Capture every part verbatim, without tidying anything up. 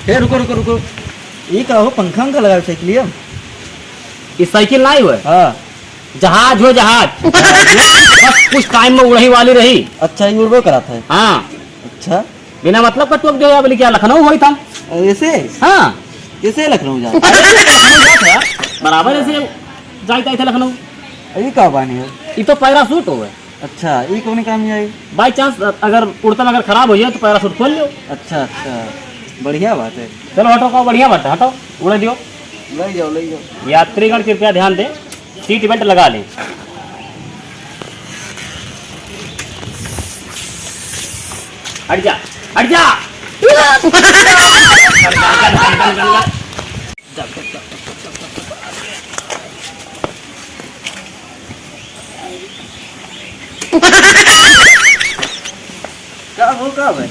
ए, रुको, रुको, रुको। ई का हो, पंखा, पंखा लगावे साइकिलिया? ई साइकिल नाहीं हुए? हाँ। जहाज हो, जहाज। बस कुछ टाइम में उड़ही वाली रही। अच्छा, ई उड़बो करत है? हाँ। अच्छा। बिना मतलब का टोक दियो, बोली क्या लखनऊ होई था? ऐसे? हाँ। कैसे लखनऊ जात? अरे, लखनऊ जात है। बराबर ऐसे जाइत आइत है लखनऊ। ई का बानी हो? ई तो पैराशूट हो है। अच्छा, ई कौन काम में आई? By chance अगर उड़ता में अगर खराब हो जाए तो पैराशूट खोल लो। अच्छा, अच्छा, बढ़िया बात है। चलो हटो, का बढ़िया बात है, हटो, उड़े दियो। ले जाओ, ले जाओ। यात्रीगण कृपया ध्यान दें, सीट बेल्ट लगा लें। हट जा, हट जा। का हो, का भाई?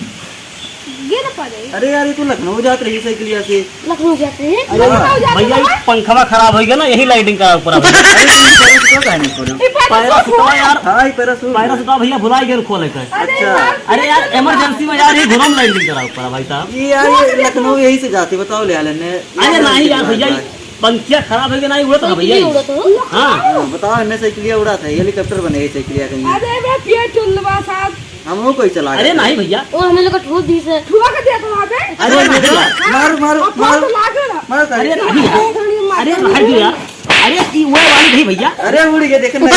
गिर पड़े। अरे यार, ये तो लखनऊ जात रही साइकिलिया से। लखनऊ जात रही? अरे लखनऊ जात भैया, रही? ये पंखवा खराब हो गया ना, यही लाइटिंग करा ऊपर। अरे, ये पैराशूट काहे नहीं खोले? ये पैराशूट पैराशूट है। यार। हाँ, ये पैराशूट है। पैराशूट भैया भुलाई गए खोले के। अरे अच्छा। यार, अरे यार, इमरजेंसी में यार, ये घुरम लाइटिंग करा ऊपर भाई साहब। ये यार, ये लखनऊ यही से जाते, बताओ ले आले ने। अरे नहीं यार भैया, ये पंखिया खराब है कि नहीं उड़त है भैया? उड़त हो? हाँ। हाँ, बताओ, इन्हें साइकिलिया उड़ात है, हेलीकॉप्टर बने ये साइकिलिया कहीं। अरे बे, ये चुल्लवा साहब। हम लोग कोई चला अरे गए। नहीं भैया। वो हमें लोग को ठोक दी से। ठोक दिया तो वहाँ पे। अरे नहीं भैया। मारो, मारो, और मारो। तो लाग रहा। मारो सारे। अरे नहीं भैया। अरे नहीं भैया। अरे ई वो वाली नहीं भैया। अरे उड़ गए, देख ना।